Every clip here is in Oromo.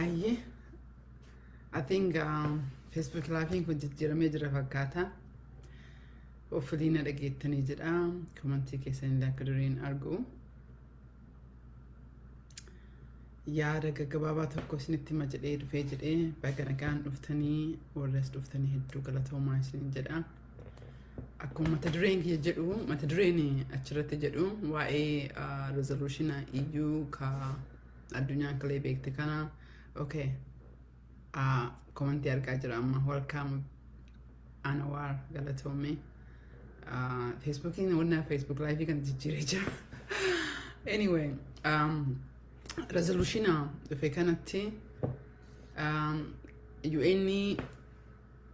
Hayyee. I think Facebook Live kun jijjiiramee jira fakkaata. Hopefully na dhageettanii jedha. Komantii keessanillee akka duriin argu. Yaada gaggabaabaa tokko isinitti hima jedhee dhufee jedhee, baga nagaan dhuftanii, warri as dhuftanii hedduu galatoomaa isinin jedha. Akkuma mata dureen kiyya jedhu, mata dureen achirratti jedhu waa'ee resolution EU ka addunyaan kalee beekte kana. Okay. Komantii argaa jira amma. Welcome Anwar, galatoomee. Facebookiin wanna Facebook live kan jijjiiree jira. Anyway, resolution dhufe kanatti UN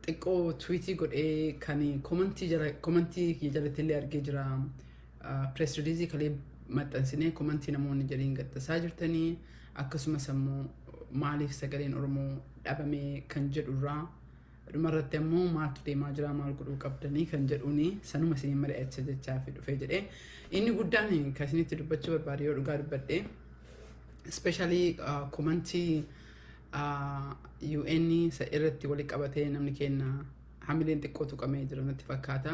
xiqqoo tweetii godhee kan komantii jala, komantii kiyya jalatti illee argee jira. Press release kalee maxxansinee komantii namoonni jaliin gaxxasaa jirtanii, akkasumas ammoo maaliif sagaleen Oromoo dhabamee kan jedhurraa, dhumarratti ammoo maaltu deemaa jira, maal godhuu qabdanii kan jedhuuni sanuma isin mari'acha jechaa fi dhufee jedhee. Inni guddaan kan isinitti dubbachuu barbaade, yoo dhugaa dubbadhe, especially komantii UN isa irratti wali qabatee namni keenya hamileen xiqqoo tuqamee jira natti fakkaata.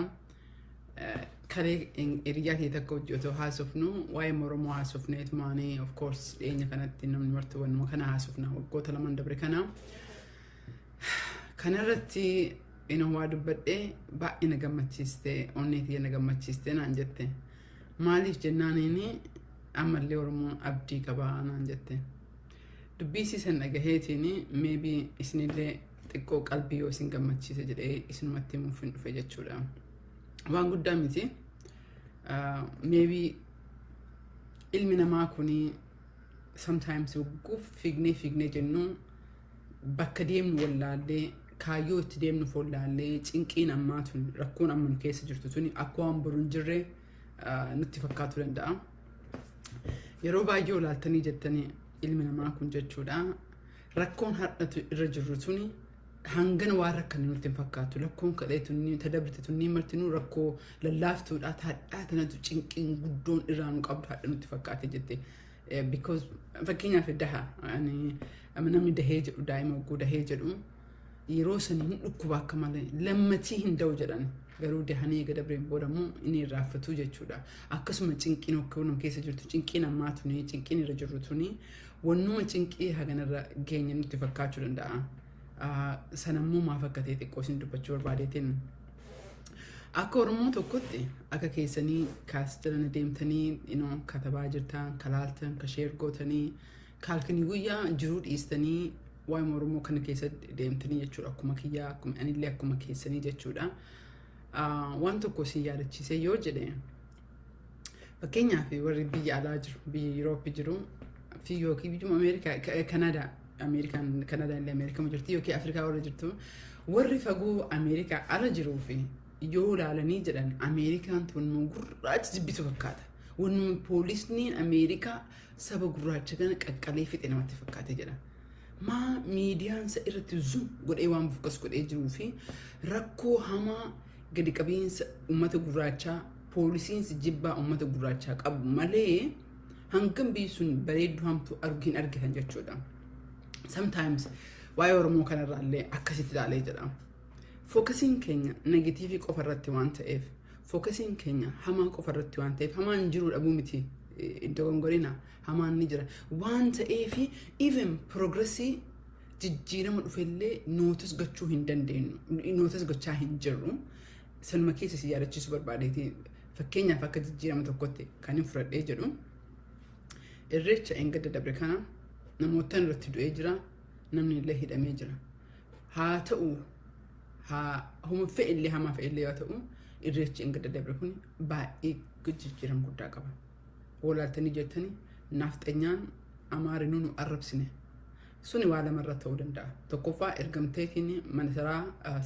Kalee hiriyaa kee takka hojii otoo haasofnu waa'ee Oromoo haasofnee tumaanii, of course dhiyeenya kanatti namni marti wanuma kana haasofna, waggoota 2 dabre kana. Kanarratti inni waa dubbadhee, baay'ee na gammachiiste, onnee tiyya na gammachiiste naan jette. Maaliif jennaaniini, ammallee Oromoon abdii qabaa naan jette. Dubbii siisan dhagaheetiin maybe isinillee xiqqoo qalbii yoo isin gammachiise jedhee isinumatti himuuf hin dhufe jechuudha. Waan guddaa miti. Maybe ilmi namaa kuni sometimes wagguuf fiignee fiignee jennu bakka deemnu wallaallee, kaayyoo itti deemnuuf wallaallee, cinqiin ammaa tun, rakkoon amma nu keessa jirtu tuni akka waan boru hin jirre nutti fakkaatu danda'a. Yeroo baay'ee olaaltanii jettanii ilmi namaa kun jechuudha. Rakkoon har'atu irra jirru tuni hangana waan rakkanne nutti hin fakkaatu. Rakkoon kadhee tunni tadabrite tunni martinuu rakkoo lallaaftuudha. Hadhaa tanatu cinqiin guddoon irraa nu qabdu hadha nutti fakkaate jette. Because fakkeenyaaf daha namni dahee jedhu, daa'ima hogguu dahee jedhu, yeroo san hin dhukkuba akka malee, lammatii hin da'u jedhan, garuu dahanii eega dabreen booda immoo inni irraanfatu jechuudha. Akkasuma cinqiin hokkoon keessa jirtu, cinqiin ammaa tuni, cinqiin irra jirru tuni wannuma cinqii haganarra geenya nutti fakkaachuu danda'a. Sanammoo maaf akka ta'e xiqqoo isin dubbachuu barbaadeetiin. Akka Oromoo tokkotti akka keessanii kaas jalana deemtanii katabaa jirtan, kalaaltan, ka share gootanii, kaalkanii guyyaa jiruu dhiistanii waa'ee Oromoo kana keessa deemtanii jechuudha. Akkuma kiyyaa, akkuma anillee akkuma keessanii jechuudha. Waan tokko isin yaadachiisee yoo jedhe, fakkeenyaaf warri biyya alaa jiru, biyya Yurooppii jiru fi yookiin biyyuma Ameerikaa, Kanadaa, Ameerikaan Kanadaan illee Ameerikaa jirti, yookiin Afrikaa warra jirtu, warri fagoo Ameerikaa ala jiruu fi yoo ilaalanii jedhan, Ameerikaan tun gurraacha jibbitu fakkaata. Wannuma poolisniin Ameerikaa saba gurraacha kana qaqqalee fixe namatti fakkaate jedha. Maa miidiyaan isa irratti zoom godhee waan focus godhee jiruu fi rakkoo hamaa gadi qabiinsa uummata gurraachaa, poolisiinsi jibbaa uummata gurraachaa qabu malee hangam biyyi sun bareedduu hamtuu argu hin argitan jechuudha. Sometimes waa'ee Oromoo kanarraa illee akkasitti ilaalee jedha. Focusiin keenya negative qofa irratti waan ta'eef, focusiin keenya hamaa qofa irratti waan ta'eef, hamaan jiru dhabuu miti, iddoo gongorina hamaan ni jira waan ta'eef, even progressii jijjiirama dhufellee notice gochuu hin dandeenyu, notice gochaa hin jirru. Sanuma keessa si yaadachiisuu barbaadeeti. Fakkeenyaaf akka jijjiirama tokkotti kan hin fudhadhee jedhu, irreecha engadda dabre kana namoota irratti du'ee jira, namni illee hidhamee jira. Haa ta'u, haa huma fe'illee, hamaa fe'illee yoo ta'u, irreechi engadda dabre kun baay'ee jijjiirama guddaa qaba. Walaaltanii jettanii naafxanyaan Amaarinuu nu arrabsine. Suni waa lamarra ta'uu danda'a. Tokkoffaa, ergamteetiin mana saraa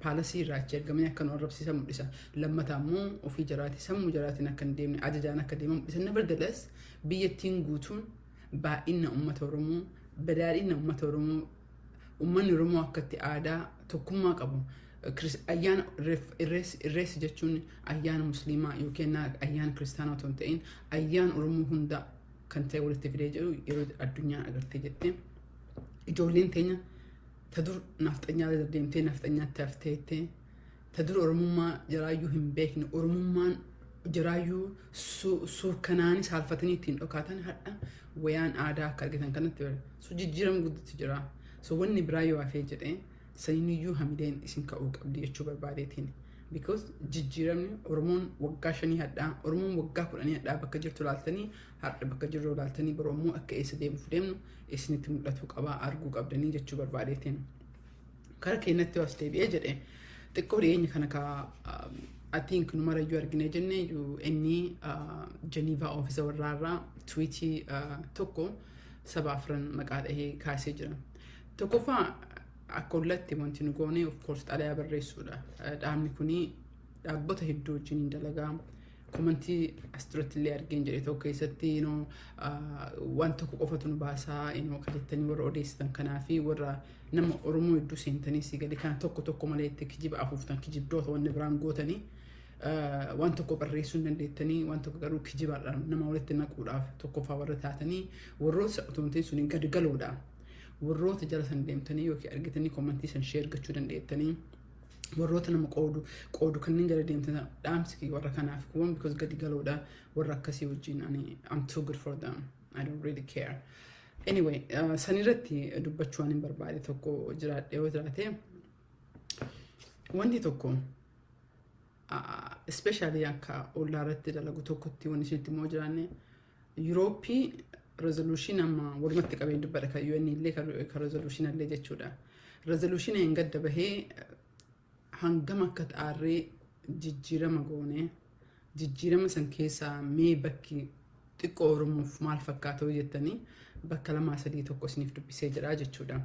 palaceii irraa achi ergamanii akka nu arrabsiisan mul'isa. Lammataa immoo ofii jaraatii sammuu jaraatiin akka hin deemne ajajaan akka deeman mul'isa. Nevertheless, biyyattiin guutuun baay'ina uummata Oromoo, badhaadhina uummata Oromoo, uummanni Oromoo akkatti aadaa tokkummaa qabu. Ayyaana irreessi jechuun ayyaana musliimaa yookiin ayyaana kiristaanaa otoo hin ta'in ayyaana Oromoo hunda kan ta'e walitti fidee jedhu yeroo addunyaan agartee jette. Ijoolleen teenya ta dur nafxanyaa deemtee nafxanyaatti hafteettee, ta dur Oromummaa jaraayyuu hin beekne, Oromummaan jaraayyuu suukanaanii saalfatanii ittiin dhokaatan, hadha wayaan aadaa akka argitan kanatti bara. So jijjiirama guddatu jira. So wanni biraa yoo hafee jedhee saniiniyyuu hamileen isin ka'uu qabdi jechuu barbaadeetiin. Because jijjiiramni Oromoon waggaa 5 hadhaa, Oromoon waggaa 10 hadhaa bakka jirtu laaltanii, har'a bakka jirru laaltanii, baroo immoo akka eessa deemuuf deemnu isinitti mul'atu qabaa, arguu qabdanii jechuu barbaadeetiin. Kara keenyatti as deebi'ee jedhe, xiqqoo dhiyeenya kana ka I think nu marayyuu argine jenne, inni Geneva office warraarraa tweetii tokko saba afran maqaa dhahee kaasee jira. Tokkoffaa, akka ollatti wanti nu goone, of course, xalayaa barreessuudha. Dhaabni kuni dhaabbota hedduu wajjin dalagaa. Commentii as duratti illee argeen jedhe tokko keessatti waan tokko qofatu nu baasaa ka jettanii warra odeessitan kanaa fi warra nama Oromoo hedduu seentanii si gadi kana tokko tokko malee itti kijiba afuuftan, kijibdoota, wanni biraan gootanii waan tokko barreessuu hin dandeettanii, waan tokko garuu kijibaadhaan nama walitti naquudhaaf tokkoffaa warra taatanii, warroota otoo hin ta'in suni gadi galoodha. Warroota jala san deemtanii yookiin argitanii commentii san share gochuu dandeettanii, warroota nama qoodu qoodu kanneen jala deemtan, dhaamsi warra kanaaf kuwan because gadi galoodha. Warra akkasii wajjin ani I'm too good for them, I don't really care. Anyway, sanirratti dubbachuu waan hin barbaade tokko jiraadhe yoo jiraate, wanti tokko, especially akka ollaa irratti dalagu tokkotti, wanni isinitti immoo jiraanne, Yurooppii resolution amma walumatti qabeen dubbadha, kan UN illee kan resolution illee jechuudha. Resolution hin gadda bahee hangam akka xaarree jijjiirama goone, jijjiirama san keessaa mee bakki xiqqoo Oromoof maal fakkaata jettanii, bakka lamaa sadii tokko isiniif dubbisee jira jechuudha.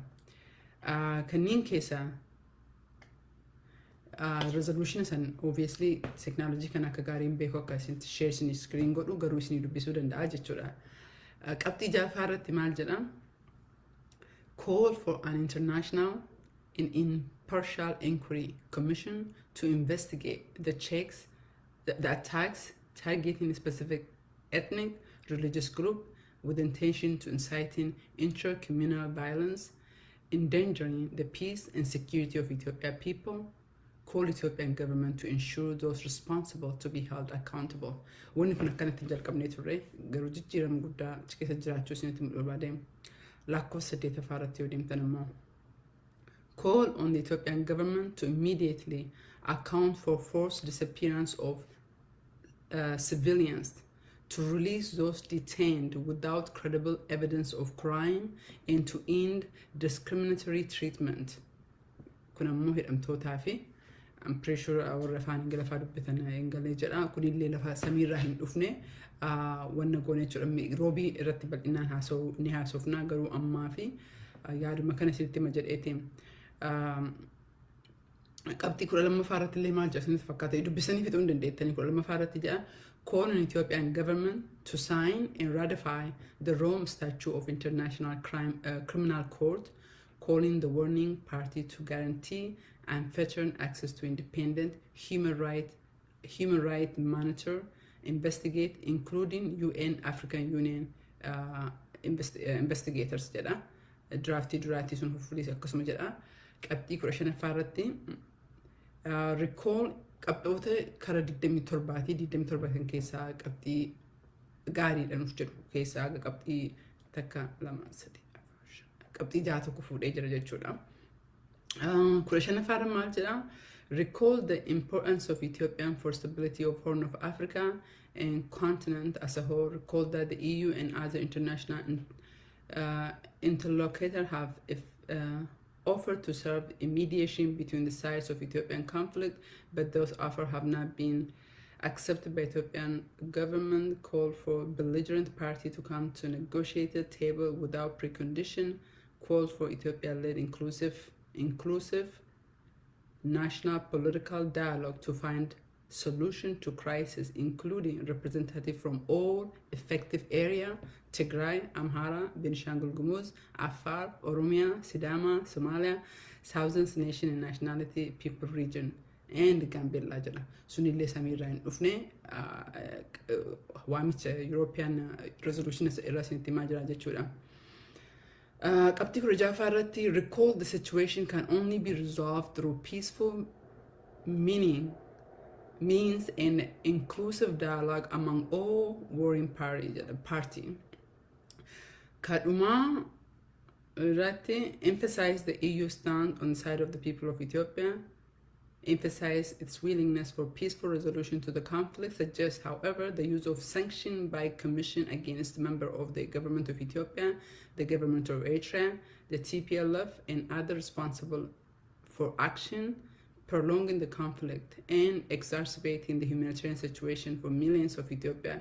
Kanneen keessaa resolution san, obviously teknoolojii kan akka gaariin beeku akka isin share isin screen godhu, garuu isinii dubbisuu danda'a jechuudha. Qabxii jaaffaa irratti maal jedha? Call for an international and impartial inquiry commission to investigate the attacks targeting a specific ethnic religious group with intention to inciting intra-communal violence, endangering the peace and security of Ethiopia people, call Ethiopian government to ensure those responsible to be held accountable. Wanni kun akkanatti jalqabnee turre, garuu jijjiirama guddaa achi keessa jiraachuu isinitti barbaade. Lakkoofsa saddeetaffaa irratti yoo deemtan immoo, call on the Ethiopian government to immediately account for forced disappearance of civilians, to release those detained without credible evidence of crime, and to end discriminatory treatment. Kun ammoo hidhamtootaa fi I'm pretty sure warra afaan Ingiliffaa dubbatan Ingalee jedha. Kunillee lafa samiirraa hin dhufne, wanna goone jechuudha. Roobii irratti bal'inaan haasa'u ni haasofna, garuu ammaa fi yaaduma kana isinitti hima jedheeti. Qabxii 12ffaa irratti illee maal jedha isinitti fakkaata? Dubbisanii fixuu hin dandeettanii. 12ffaa irratti jedha, call on Ethiopian government to sign and ratify the Rome Statute of International Criminal Court, calling the warring party to guarantee unfettered access to independent human right monitor, investigate, including UN, African Union investigators jedha. Draftii duraatii sun hopefully akkasuma jedha. Qabxii 15ffaa irratti recall qabxoota kara 27ti, 27 kan keessaa qabxii gaariidha nuuf jedhu keessaa qabxii takka, lama, sadi, afur, shan, qabxii jaha tokko fuudhee jira jechuudha. 15ffaarra maal jedha? Recall the importance of Ethiopian for stability of Horn of Africa and continent as a whole. Recall that the EU and other international interlocutor have offered to serve in mediation between the sides of Ethiopian conflict, but those offers have not been accepted by Ethiopian government. Call for belligerent party to come to negotiated table without precondition. Call for Ethiopia-led inclusive national political dialogue to find solution to crisis, including representative from all affected area, Tigray, Amhara, Benishangul Gumuz, Afar, Oromia, Sidama, Somalia, Southern Nation and Nationality People Region, and Gambella jedha. Sunillee samiirraa hin dhufne, waamicha European resolution irraa isinitti himaa jira jechuudha. Qabxii 16ffaa irratti, recall the situation can only be resolved through peaceful means and inclusive dialogue among all warring party jedha party. Kadhumaa irratti, emphasize the EU stand on the side of the people of Ethiopia, emphasize its willingness for peaceful resolution to the conflict, suggests, however, the use of sanction by commission against member of the government of Ethiopia, the government of Eritrea, the TPLF, and other responsible for action prolonging the conflict and exacerbating the humanitarian situation for millions of Ethiopia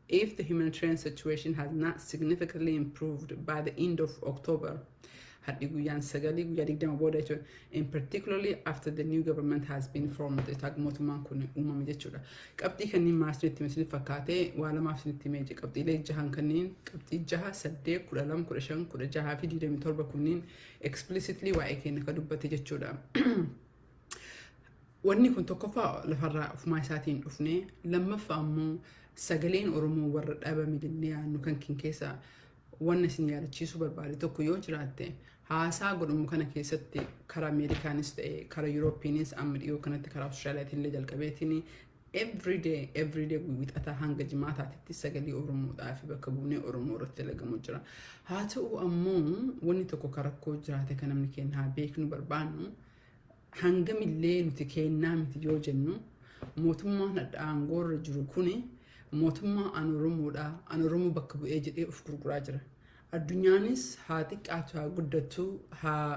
if the humanitarian situation has not significantly improved by the end of October. Hadhi guyyaan 9, guyyaa 20 booda jechuudha. In particularly after the new government has been formed. Taag mootummaan kun uumame jechuudha. Qabxii kanneen maal isinitti hime isinitti fakkaatee? Waa lamaaf isinitti himee jira. Qabxiilee jahan kanneen, qabxii 6, 8, 12, 15, 16 fi 27 kunniin explicitly waa'ee keenya ka dubbate jechuudha. Wanni kun tokkoffaa lafarraa ofumaa isaatiin dhufne, lammaffaa ammoo sagaleen Oromoo warra dhabame jennee yaadnu kan kin keessa wanna isin yaadachiisuu barbaade tokko yoo jiraatte, haasaa godhamu kana keessatti karaa Ameerikaanis ta'e, karaa Yuroopiinis, amma dhiyoo kanatti karaa Awustiraaliyaatiin illee jalqabeetiin everyday, everyday, wixataa hanga jimaataatitti sagalee Oromoodhaa fi bakka buunee Oromoo irratti dalagamu jira. Haa ta'u ammoo wanni tokko kan rakkoo jiraate kan namni keenya haa beeknu barbaannu, hangamillee nuti kennaa miti yoo jennu, mootummaan hadha aangoorra jiru kuni mootummaa an Oromoodha, an Oromoo bakka bu'ee jedhee of gurguraa jira. Addunyaanis haa xiqqaatu haa guddattu haa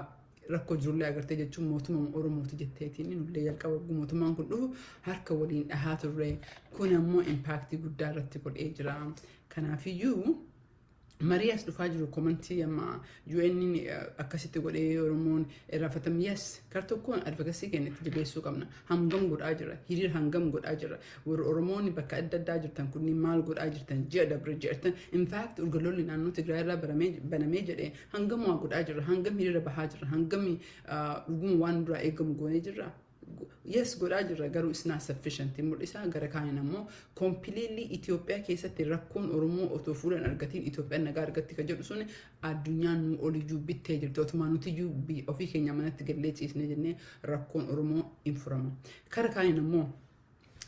rakkoo jirullee agartee jechuun mootummaa Oromooti jetteetiin nullee jalqaba mootummaan kun dhufu harka waliin dhahaa turre. Kun ammoo impact guddaa irratti godhee jira. Kanaafiyyuu marii as dhufaa jiru, comment amma UN akkasitti godhee Oromoon irraanfatamu, yes, kar tokkoon advocacy keenya itti jabeessuu qabna. Hangam godhaa jira? Hiriira hangam godhaa jira? Warri Oromoonni bakka adda addaa jirtan kunniin maal godhaa jirtan? Ji'a dabre ji'atan, in fact, urgaloolli naannoo Tigraay irraa banamee jedhee, hangam waa godhaa jira? Hangam hiriira bahaa jira? Hangam dhuguma waan duraa eegamu goonee jirra? Yes, godhaa jirra, garuu is not sufficient mul'isa. Gara kaaniin ammoo completely Itoophiyaa keessatti rakkoon Oromoo otoo fuulan argatiin Itoophiyaan nagaa argatti kan jedhu sun addunyaan nu oliyyuu bittee jirti. Otumaa nutiyyuu ofii keenya manatti gallee ciisnee jennee rakkoon Oromoo hin furama. Kara kaaniin ammoo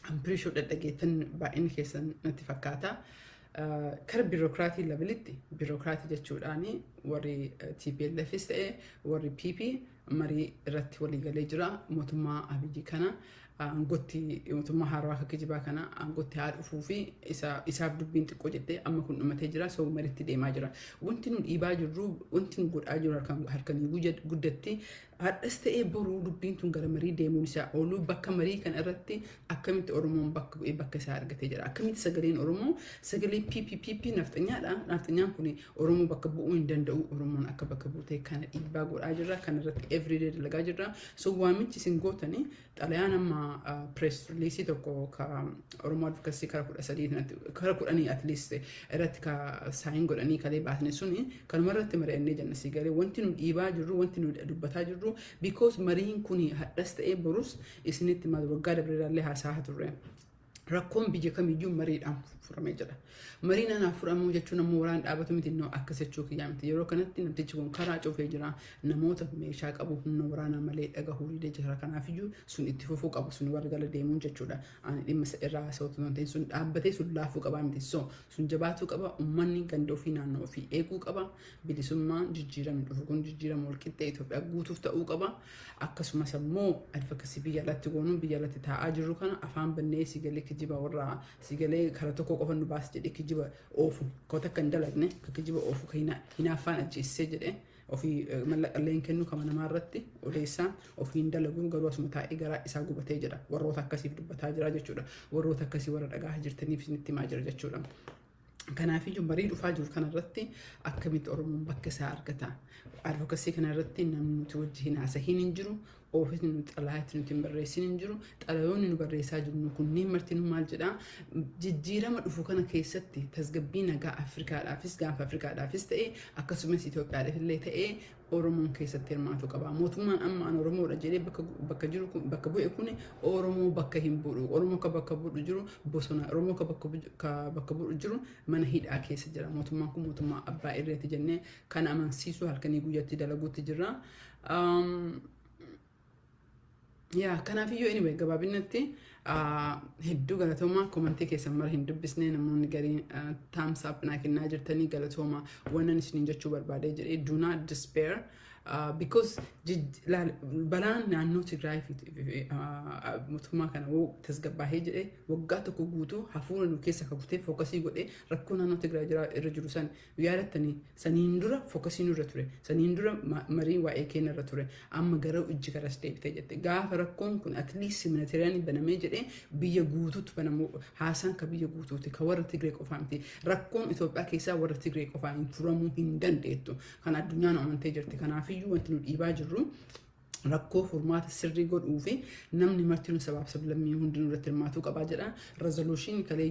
I'm pretty sure dhadhageettan baay'inni keessan natti fakkaata. Kara bureaucracy levelitti, bureaucracy jechuudhaani warri TPLFs ta'e warri PP marii irratti waliigalee jira. Mootummaa Abiyyi kana aangootti, mootummaa haarawaa akka kijibaa kana aangootti haa dhufuu fi isaaf dubbiin xiqqoo jettee amma kun dhumatee jira, so maritti deemaa jira. Wanti nu dhiibaa jirru, wanti nu godhaa jiru harkanii guddatti hadhas ta'ee boruu dubbiin tun gara marii deemuun isaa oolu. Bakka marii kana irratti akkamitti Oromoon bakka bu'ee bakka isaa argatee jira? Akkamitti sagaleen Oromoo, sagalee PPPP nafxanyaadha. Nafxanyaan kun Oromoo bakka bu'uu hin danda'u. Oromoon akka bakka buutee kana dhiibbaa godhaa jirra. Kana irratti everyday dalagaa jirra. So waamichi isin gootanii, xalayaan amma press release tokko ka Oromoo Advocacy kara 13, kara 10 at least irratti ka sign godhanii kalee baasne suni kanuma irratti mari'annee jenna. Si galee, wanti nu dhiibaa jirru, wanti nu dubbataa jirru, because mariin kun hadhas ta'ee borus isinitti maal waggaa dabreeraallee haasaa turre. Rakkoon biyya kamiyyuu mariidhaan furamee jira. Mariin anaaf furamuu jechuun ammoo waraana dhaabatu miti, innoo akkas jechuu kiyyaa miti. Yeroo kanatti namtichi kun karaa cufee jira. Namoota meeshaa qabu humna waraanaa malee dhagahuu didee jira. Kanaafiyyuu sun itti fufuu qabu, sun warra gala deemuun jechuudha. Ani dhimma irraa haasawatu waan ta'eef sun dhaabbatee sun laafuu qabaa miti. So sun jabaatuu qaba. Uummanni ganda ofii, naannoo ofii eeguu qaba. Bilisummaan jijjiiramni dhufu kun jijjiirama walqixxee Itoophiyaa guutuuf ta'uu qaba. Akkasumas ammoo advocacy biyya alatti goonuu, biyya alatti taa'aa jirru kana afaan bannee sigalee kijiba warra sigalee kara tokko qofa nu baas jedhee kijiba oofu, kota akka hin dalagne ka kijiba oofu, ka hinaaffaan ajjeessee jedhee ofii mallaqallee hin kennu, kama namaa irratti odeessaa ofii hin dalagu, garuu asuma taa'ee garaa isaa gubatee jedha. Warroota akkasiif dubbataa jira jechuudha. Warroota akkasii warra dhagaa jirtaniif isinitti himaa jira jechuudha. Kanaafiyyuu marii dhufaa jiru kanarratti akkamitti Oromoon bakka isaa argata? Advocacy kanarratti namni nuti wajjin haasahiin hin jiru. Oofisni nu xalayaatti nuti hin barreessin hin jiru. Xalayoonni nu barreessaa jirru kunneen martinuu maal jedhaa? Jijjiirama dhufu kana keessatti tasgabbii nagaa Afrikaadhaafis, gaanfa Afrikaadhaafis ta'e, akkasumas Itoophiyaadhaaf illee ta'e, Oromoon keessatti hirmaatu qaba. Mootummaan amma an Oromoodha jedhee bakka jiru kun, bakka bu'e kun Oromoo bakka hin bu'u. Oromoo ka bakka bu'u jiru bosona. Oromoo ka bakka bu'u jiru mana hidhaa keessa jira. Mootummaan kun mootummaa abbaa irreeti jennee kan amansiisu halkanii guyyaatti dalaguutti jirra. Yaa, kanaafiyyuu anyway, gabaabinatti hedduu galatoomaa. Commentii keessan mara hin dubbisne. Namoonni gariin thumbs up naa kennaa jirtanii, galatooma. Wannan isiniin jechuu barbaadee jedhee, do not despair, because balaan naannoo Tigraay fi mootummaa kana woo tasgabbaahee jedhee waggaa tokko guutuu hafuura nu keessa kakutee focusii godhee rakkoo naannoo Tigraay jira irra jiru san yaadattanii, saniin dura focusii nurra ture, saniin dura marii waa'ee keenya irra ture. Amma gara ijji karas deebitee jette. Gaafa rakkoon kun at least humanitarian banamee jedhee biyya guutuutti banamuu, haasaan ka biyya guutuuti, ka warra Tigree qofaa miti. Rakkoon Itoophiyaa keessaa warra Tigree qofaa hin furamuu hin dandeettu. Kan addunyaan amantee jirti. Kanaafiyyuu wanti nu dhiibaa jirru rakkoo furmaata sirrii godhuu fi namni martinuu, sabaaf sablammii hundinuu irratti hirmaatuu qabaa jedha. Resolution kalee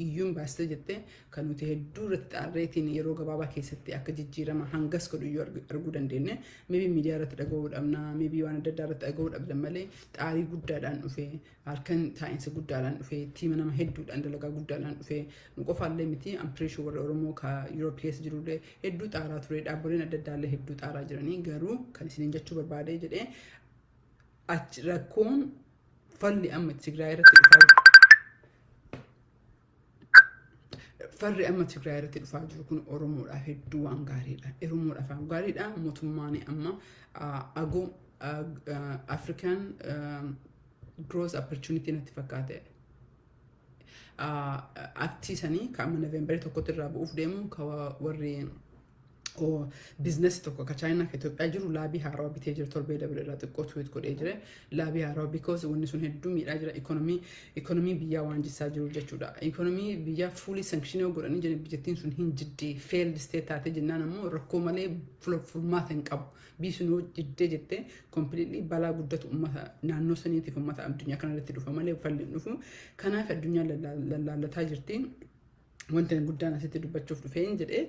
iyyuun baastee jette kan nuti hedduu irratti xaarreetiin yeroo gabaabaa keessatti akka jijjiirama hangas godhu iyyuu arguu dandeenye. Maybe miidiyaa irratti dhaga'uu dhabna, maybe waan adda addaa irratti dhaga'uu dhabna malee, xaarii guddaadhaan dhufee, halkan taa'insa guddaadhaan dhufee, teama nama hedduudhaan, dalagaa guddaadhaan dhufee. Nu qofaallee miti, I'm pretty sure warra Oromoo ka Europe keessa jirullee hedduu xaaraa ture, dhaabboleen adda addaallee hedduu xaaraa jiranii. Garuu kan isiniin jechuu barbaadee jedhee, achi rakkoon falli amma Tigraay irratti dhufaa, farri amma Tigraay irratti dhufaa jiru kun Oromoodhaaf hedduu waan gaariidha. Oromoodhaaf waan gaariidha. Mootummaan amma agoo African Growth Opportunity natti fakkaate. Actii sanii ka amma Novemberii 1tti irraa bu'uuf deemu, ka warri businessii tokko ka Chaayinaa ka Itoophiyaa jiru laabii haarawaa bitee jira, torbee dabre irraa xiqqoo tweet godhee jira. Laabii haarawaa, because wanni sun hedduu miidhaa jira, ikonomii biyyaa waan jissaa jiru jechuudha. Ikonomii biyyaa fuulii sanctionii godhanii jiran, biyyattiin sun hin jiddee, failed state taatee jennaan ammoo rakkoo malee furmaata hin qabu. Biyyi sun yoo jiddee jettee completely balaa guddatu uummata naannoo saniitiif uummata addunyaa kanarratti dhufa malee falli hin dhufu. Kanaaf addunyaan lallaallataa jirti. Wanti guddaan asitti dubbachuuf dhufeen jedhee,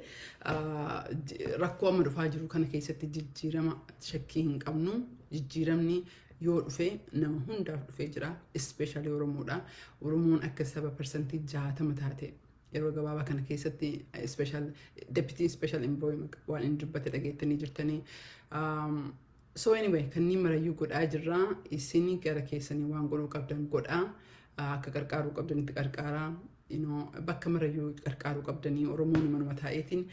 rakkoo amma dhufaa jiru kana keessatti jijjiirama shakkii hin qabnu. Jijjiiramni yoo dhufe nama hundaaf dhufee jira, especially Oromoodha. Oromoon akka saba 60% taate yeroo gabaabaa kana keessatti special deputy special envoy waan inni dubbate dhageettanii jirtanii. So anyway, kanneen marayyuu godhaa jirra. Isin gara keessanii waan godhuu qabdan godhaa. Akka qarqaaruu qabdanitti qarqaaraa. Bakka marayyuu qarqaaruu qabdanii, Oromoon manuma taa'eetiin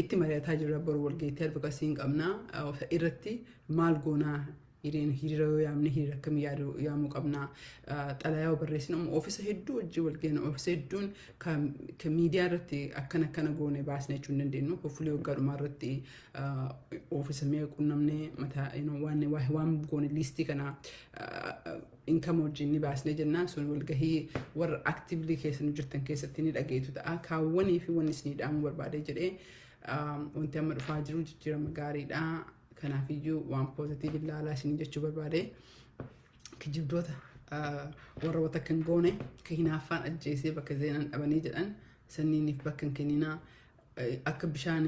itti mari'ataa jirra. Boru walgeettii advocacy hin qabna. Irratti maal goonaa? Hiriira yoo yaamne hiriira akkamii yaamuu qabna? Xalayaa yoo barreessinu oofisa hedduu wajjin walgeena. Oofisa hedduun kan miidiyaa irratti akkana akkana goone baasne jechuu hin dandeenyu. Hopefully waggaa dhumaa irratti oofisa meeqa qunnamnee mataa waan goone listii kana income wajjin ni baasne jennaan, sun walgahii warra actively keessa nu jirtan keessatti ni dhageetu ta'a. Kaawwanii fi wanni isinii dhaamuu barbaade jedhee, wanti amma dhufaa jiru jijjiirama gaariidha. Kanaafiyyuu waan positive ilaalaa isinii jechuu barbaade. Kijibdoota warra wata kan goone ka hinaaffaan ajjeesee bakka seenan dhabanii jedhan sanniiniif bakka hin kenninaa. Akka bishaan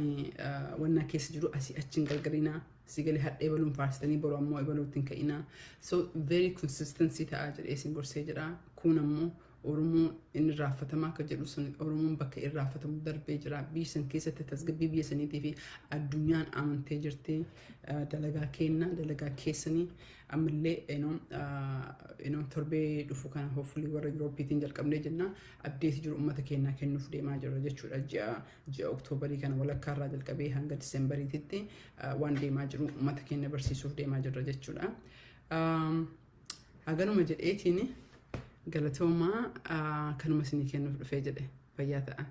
wannaa keessa jiru asii achi hin gargarinaa. Si galee hadhee baluun faarsitanii boru ammoo ebaluutti hin ka'inaa. So very consistency ta'aa jedhee isin gorsee jedha. Kun ammoo Oromoon inni irraanfatamaa akka jedhu sun, Oromoon bakka irraanfatamu darbee jira. Biyya san keessatti tasgabbii biyya saniitii fi addunyaan amantee jirti. Dalagaa kenna, dalagaa keessanii ammallee torbee dhufu kana hopefully warra Yuroopiitiin jalqabnee jenna, updateii jiru uummata keenyaa kennuuf deemaa jirra jechuudha. Ji'a Oktoobarii kana walakkaarraa jalqabee hanga Diseembariititti waan deemaa jiru uummata keenya barsiisuuf deemaa jirra jechuudha. Haganuma jedheetiin, galatoomaa. Kanuma isinii kennuuf dhufee jedhe. Fayyaa ta'a.